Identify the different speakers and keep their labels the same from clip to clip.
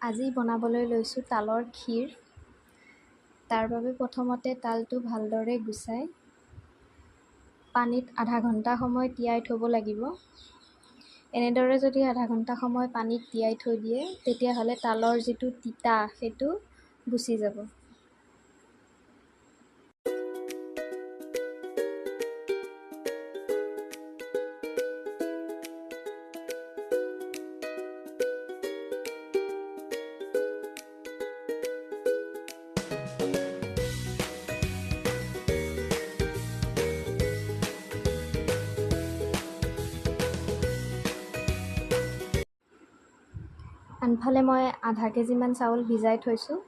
Speaker 1: আজি বনাবলৈ লৈছোঁ তালৰ ক্ষীৰ। তাৰ বাবে প্ৰথমতে তালটো ভালদৰে গুচাই পানীত আধা ঘণ্টা সময় তিয়াই থ'ব লাগিব। এনেদৰে যদি আধা ঘণ্টা সময় পানীত তিয়াই থৈ দিয়ে, তেতিয়াহ'লে তালৰ যিটো তিতা সেইটো গুচি যাব। আনফালে মই আধা কেজিমান চাউল ভিজাই থৈছোঁ।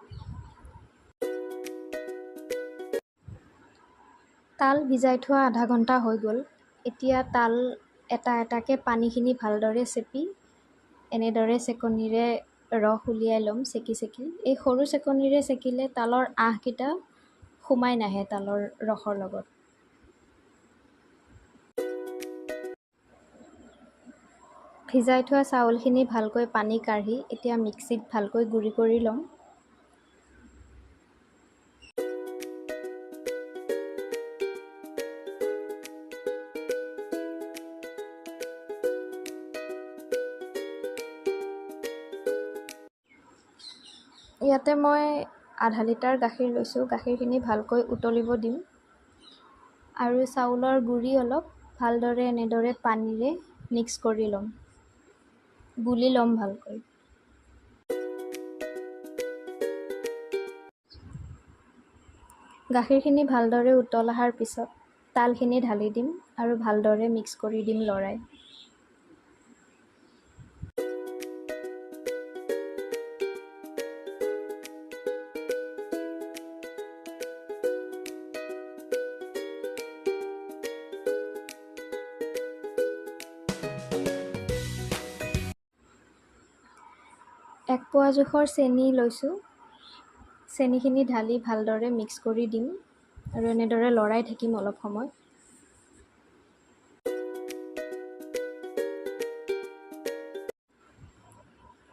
Speaker 1: তাল ভিজাই থোৱা আধা ঘণ্টা হৈ গ'ল। এতিয়া তাল এটা এটাকৈ পানীখিনি ভালদৰে চেপি এনেদৰে চেকনিৰে ৰস উলিয়াই ল'ম চেকি চেকি। এই সৰু চেকনিৰে চেকিলে তালৰ আঁহকেইটা সোমাই নাহে তালৰ ৰসৰ লগত। ভিজাই থোৱা চাউলখিনি ভালকৈ পানী কাঢ়ি এতিয়া মিক্সিত ভালকৈ গুড়ি কৰি ল'ম। ইয়াতে মই আধা লিটাৰ গাখীৰ লৈছোঁ। গাখীৰখিনি ভালকৈ উতলিব দিম আৰু চাউলৰ গুড়ি অলপ ভালদৰে এনেদৰে পানীৰে মিক্স কৰি ল'ম, গুলি ল'ম ভালকৈ। গাখীৰখিনি ভালদৰে উতল অহাৰ পিছত তালখিনি ঢালি দিম আৰু ভালদৰে মিক্স কৰি দিম লৰাই। এক পোৱা জোখৰ চেনি লৈছোঁ। চেনিখিনি ঢালি ভালদৰে মিক্স কৰি দিম আৰু এনেদৰে লৰাই থাকিম অলপ সময়।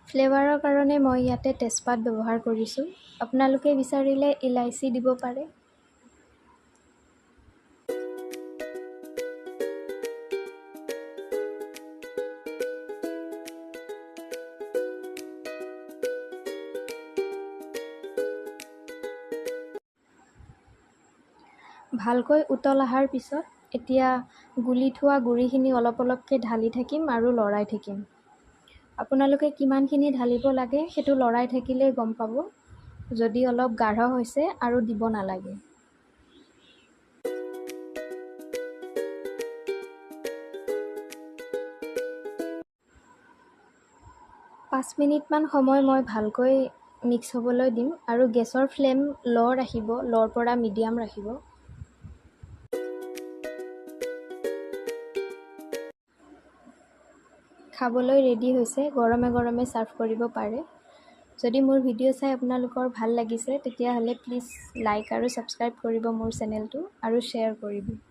Speaker 1: ফ্লেভাৰৰ কাৰণে মই ইয়াতে তেজপাত ব্যৱহাৰ কৰিছোঁ। আপোনালোকে বিচাৰিলে ইলাচি দিব পাৰে। ভালকৈ উতল অহাৰ পিছত এতিয়া গুলি থোৱা গুড়িখিনি অলপ অলপকৈ ঢালি থাকিম আৰু লৰাই থাকিম। আপোনালোকে কিমানখিনি ঢালিব লাগে সেইটো লৰাই থাকিলেই গম পাব। যদি অলপ গাঢ় হৈছে আৰু দিব নালাগে। 5 মিনিটমান সময় মই ভালকৈ মিক্স হ'বলৈ দিম আৰু গেছৰ ফ্লেম ল' ৰাখিব, ল'ৰ পৰা মিডিয়াম ৰাখিব। খাবলৈ ৰেডি হৈছে, গৰমে গৰমে ছাৰ্ভ কৰিব পাৰে। যদি মোৰ ভিডিঅ' চাই আপোনালোকৰ ভাল লাগিছে, তেতিয়াহ'লে প্লিজ লাইক আৰু ছাবস্ক্ৰাইব কৰিব মোৰ চেনেলটো আৰু শ্বেয়াৰ কৰিব।